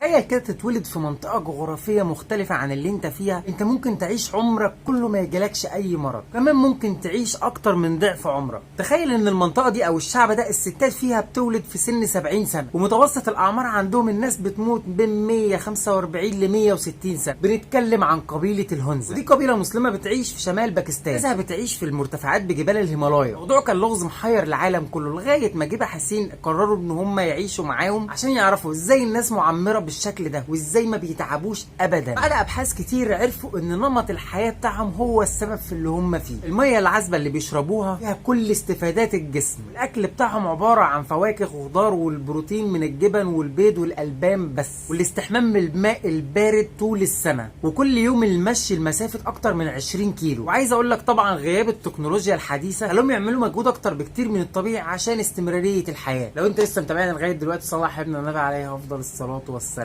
تخيل كده تتولد في منطقة جغرافية مختلفة عن اللي انت فيها، انت ممكن تعيش عمرك كله ما يجيلكش اي مرض، كمان ممكن تعيش اكتر من ضعف عمرك. تخيل ان المنطقة دي او الشعب ده الستات فيها بتولد في سن 70 سنة، ومتوسط الاعمار عندهم الناس بتموت بين 145 ل 160 سنة. بنتكلم عن قبيلة الهونزا، ودي قبيلة مسلمة بتعيش في شمال باكستان، ناسها بتعيش في المرتفعات بجبال الهيمالايا. الموضوع كان لغز محير العالم كله لغاية ما جه باحثين قرروا ان هم يعيشوا معاهم عشان يعرفوا ازاي الناس معمرة بالشكل ده وازاي ما بيتعبوش ابدا. بعد ابحاث كتير عرفوا ان نمط الحياة بتاعهم هو السبب في اللي هم فيه. المية العذبة اللي بيشربوها فيها كل استفادات الجسم، الاكل بتاعهم عبارة عن فواكه وخضار والبروتين من الجبن والبيض والالبان بس، والاستحمام بالماء البارد طول السنة، وكل يوم المشي لمسافة اكتر من 20 كيلو. وعايز اقول لك طبعا غياب التكنولوجيا الحديثة خلاهم يعملوا مجهود اكتر بكتير من الطبيعي عشان استمرارية الحياة. لو انت لسه متابعنا لغاية دلوقتي، صلى على حبيبنا النبي عليه افضل الصلاة والسلام.